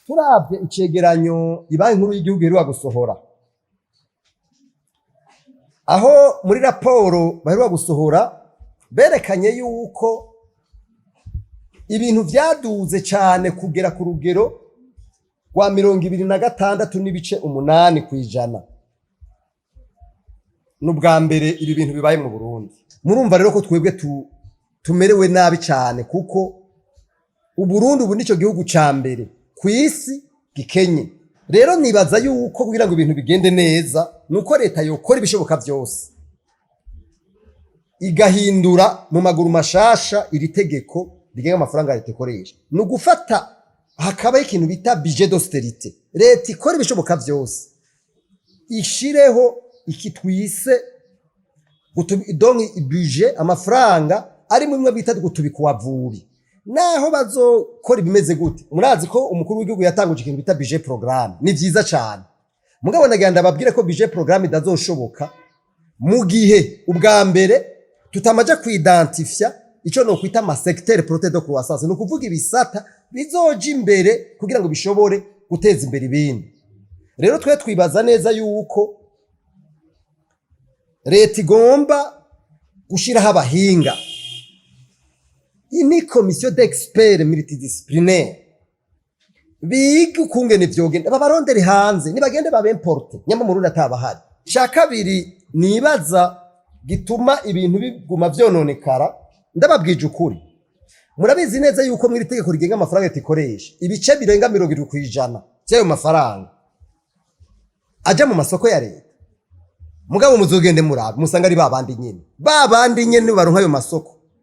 Turavye icegeranyo Ibanki Nkuru y'Igihugu iheruka gusohora, aho muri raporo baheruka gusohora berekanye yuko ibintu vyaduze cane kugera ku rugero rwa 26.8%. Ni ubwa mbere ibi bintu bibaye mu Burundi. Murumva rero ko twebwe tumerewe nabi cane, kuko Uburundi ubu nico gihugu ca mbere ku isi gikenye. Rero nibaza yuko kugira ngo ibintu bigende neza, nuko leta yokora ibishoboka vyose igahindura mu maguru mashasha iri tegeko rigenga amafaranga leta ikoresha. Ni ugufata hakabaho ikintu bita budget d'austérité. Leta ikora ibishoboka vyose ishireho iki twise donc budget, amafaranga ari mu bimwe bita gutubika uwavubi. Naho bazokora ibimeze gute, murazi ko umukuru w'igihugu yatanguje ikintu bita budget programme. Ni vyiza cane, mugabo nagira ndababwire ko budget programme idazoshoboka mu gihe ubwa mbere tutamaze kwidentifia ico no kwita ama secteur porteur de croissance, ni ukuvuga ibisata bizoja imbere kugira ngo bishobore guteza imbere ibindi. Rero twe twibaza neza yuko leta igomba gushiraho abahinga, ini commission d'experts multidisciplinaire, biga ukungene vyogenda, babarondere hanze, nibagende babemporte nyama mu Burundi atabahari. Ca kabiri nibaza gituma ibintu biguma vyononekara, ndababwije ukuri, murabizi neza yuko mw'iri tegeko rigenga amafaranga leta ikoresha, ibice birenga 70% vy'ayo mafaranga aja mu masoko ya leta. Mugabo muzogende murabe, musanga ari babandi nyene, babandi nyene baronka ayo masoko.